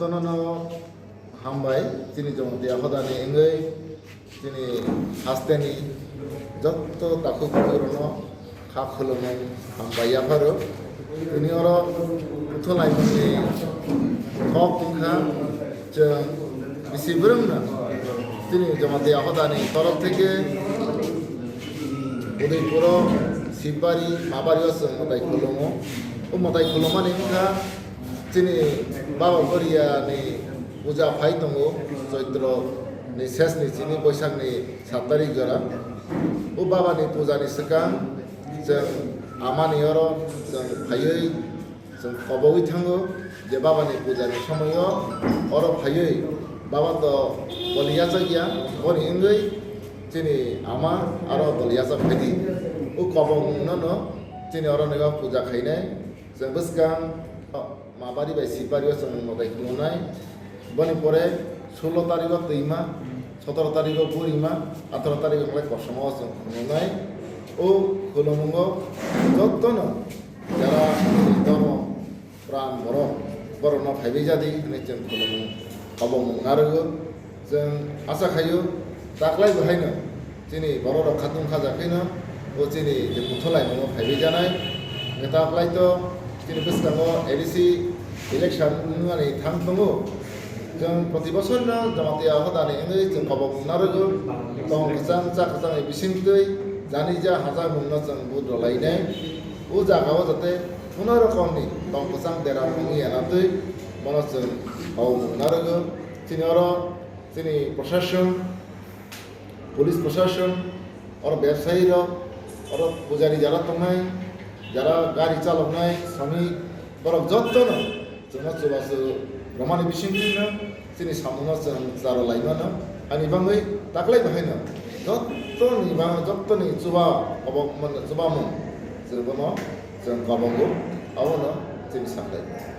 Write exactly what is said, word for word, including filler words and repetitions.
Nono hambai, chini Jamatia hodani wngwi, chini hasteni jotto takhuk bukhuk rokno kha khulumung hambai yapharo. Tini oro Kuthu Laimungni kok wngkha, chwng bisi bwrwngno chini Jamatia hodani torof theke Udaipuro Sibari Mabari o chwng mwtai khulumo. O mwtai khulumani wngkha chini Baba Boria ni puja phai tongo, Choitro ni ses ni chini Boisak ni sat tarik jora. O Baba ni puja ni swkang chwng amani oro chwng phaiwi chwng kobogwi thango je Baba ni puja ni somoio oro phaiwi Baba to boli yachak ya, boni wngwi chini ama aro boli yachak phaidi. O kobong no no chini oro nega puja khainai. Chwng bwskang Mabari bai Sibari o chwng mwtai khulumnai. Boni pore sulo tariko twima, sotoro tariko burima, ataro tariko khlai kosom o chwng khulumnai. O khulumungo jottono jara dormo pran borok borokno phaibai jadi hwnwi chwng khulumung kobongmung narwgo. Chwng asa khaio, taklai bo haino chini borok rok khatung khaja khaino o chini je Kuthu Laimungo phaiwi janai. Hwnkhe taklai to chini bwskango A D C election wngmani thang tongo. Chwng proti bosor no Jamatia hodani wngwi chwng kobok narwgo. Tong kwchang cha kwchangni bisingtwi jani ja hajakmungno chwng vote rwlainai. O jagao jate kuno rokomni tong kwchang dera wngya na twi bono chwng kobok narwgo. Chini oro chini proshashan, police proshashan, oro bebsayi rok, oro pujari jara tongnai, jara gari chaloknai, sramik, borok jottono chwngno chubachu romani bisingtwino chini samungno chwng charo laimano. Ani bangwi taklai bahaino jottoni bang-, jottoni chuba obo mane chubamung chwng bono chwng kobogo, abono chini saklai.